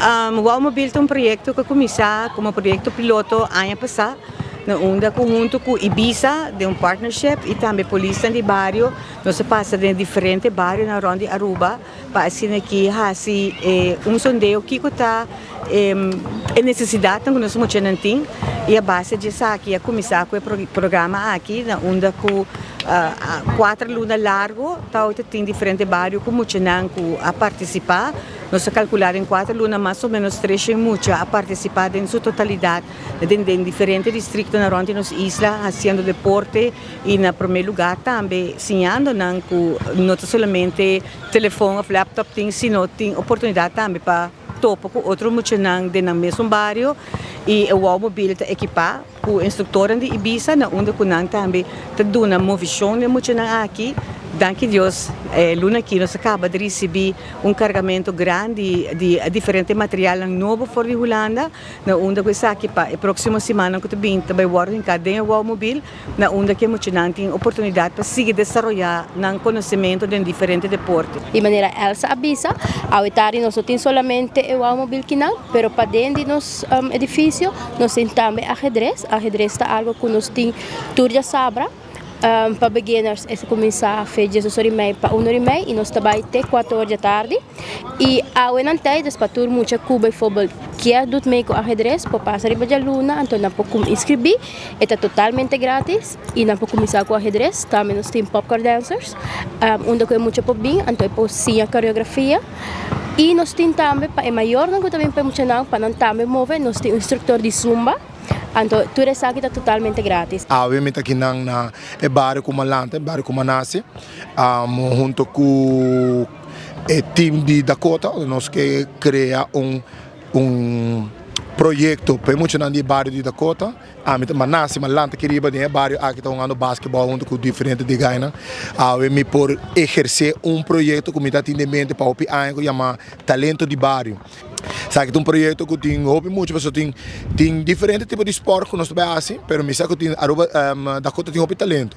Wow Mobil ta un proyecto cu a cuminsa como proyecto piloto aña pasa, na unda cu hunto cu Ibisa den un partnership y tambe polisnan di bario nos a pasa den diferente barionan rond di Aruba pa asina aki haci un sondeo kico ta e necesidadnan cu nos muchanan tin y a base di esaki a cuminsa cu e programa aki na unda cu 4 luna largo ta tin diferente bario cu muchanan cu a participa. Nos a calcula den 4 luna mas o menos 300 mucha a participa den su totalidad den diferente districto na rond di nos isla haciendo deporte y na prome lugar tambe siñando nan cu no ta solamente telefon of laptop tin, sino tin oportunidad tambe pa topa cu otro muchanan den nan mesmo bario y e Wow Mobil ta equipa cu instructornan di Ibisa na unda cu nan tambe ta duna movecion den muchanan aki. Danki Dios, luna aki nos a caba di ricibi un cargamento grandi di diferente materialnan nobo for di Hulanda, na unda cu esaki pa e proximo simannan cu ta bin ta bay wordo hinca den e Wow Mobil, na unda cu e muchanan tin oportunidad pa sigui desaroya nan conocimento den diferente deporte. Di manera Elsa a bisa, awe tardi nos no tin solamente e Wow Mobil kinan, pero paden di nos edificio nos tin tambe ajedrez. Ajedrez ta algo cu nos tin tur diasabra. Pa beginners e ta cuminsa fe 12:30 pa 1:30 y nos ta bay te 4 or di tardi. Y awe nan tijd dus pa tur mucha cu bijvoorbeeld kier doet mee cu ajedrez por pasa riba dialuna, anto nan por cum inscribi. E ta totalmente gratis y nan por cuminsa cu ajedrez. Tambe nos tin popcorn dancers, unda cu e mucha por bin, anto e por siña coreografia. Y nos tin tambe pa e mayornan cu ta bin pa e muchanan pa nan tambe move, nos tin un instructor di zumba. Anto tur esaki ta totalmente gratis. Awe mi ta kinan na e bario cu Malanta, e bario cu Manase, hunto cu e team di Dakota, nos ke crea un proyecto pa e muchanan di e bario di Dakota. Ami ta Manase, Malanta aki riba den e bario aki ta hungando basketball hunto cu diferente di gainan. Awe mi por eherce un proyecto cu mi ta tin den mente pa hopi aña cu yama Talento di Bario. Esaki ta un proyecto cu tin hopi mucho pasobra tin diferente tipo di sport cu nos ta bay haci, pero mi sa cu tin Aruba, Dakota tin hopi talento.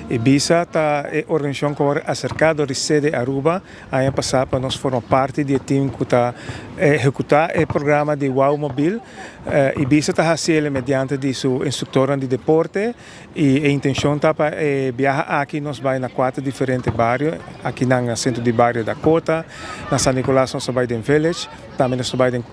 Ibisa ta e organisacion cu a worde acerca door di sede Aruba aña pasa pa nos forma parti di e team cu ta ehecuta e programa di Wow Mobil. Ibisa ta haci el mediante di su instructornan di deporte y e intencion ta pa e biaha aki nos bay na cuater diferente bario, akinan na centro di bario Dakota, na San Nicolas nos ta bay den Village, tambe nos ta bay den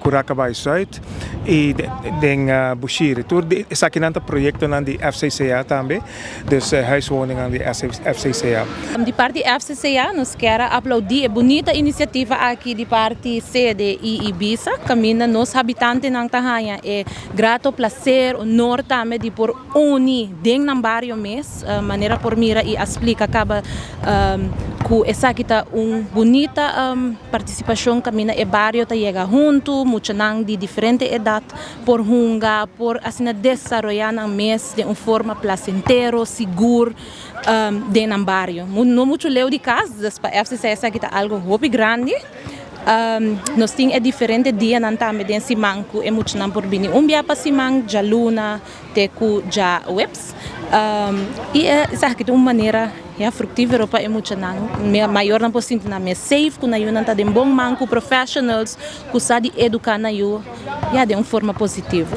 Curacabai Zuid y den Bushiri. Tur esakinan ta proyectonan di FCCA tambe, dus huiswoningan di FCCA. Di parti FCCA nos kier a aplaudi e bunita iniciativa aki di parti sede y Ibisa, caminda nos habitantenan ta haña e grato placer, honor tambe di por uni den nan bario mes, manera por mira y a splica caba cu esaki ta un bunita participacion caminda e bario ta yega hunto, muchanan di diferente edad por hunga, por asina desaroya nan mes den un forma placentero, sigur den nan bario. No mucho leu di cas, dus pa FCC esaki ta algo hopi grandi. Nos tin e diferente dianan tambe den siman cu e muchanan por bini un bia pa siman, djaluna te cu djaweps. Y esaki ta un manera ya fructífero pa e muchanan. Mayornan por sinti nan mes safe cu nan yunan ta den bon man cu professionals cu sa di educa nan yu ya den un forma positivo.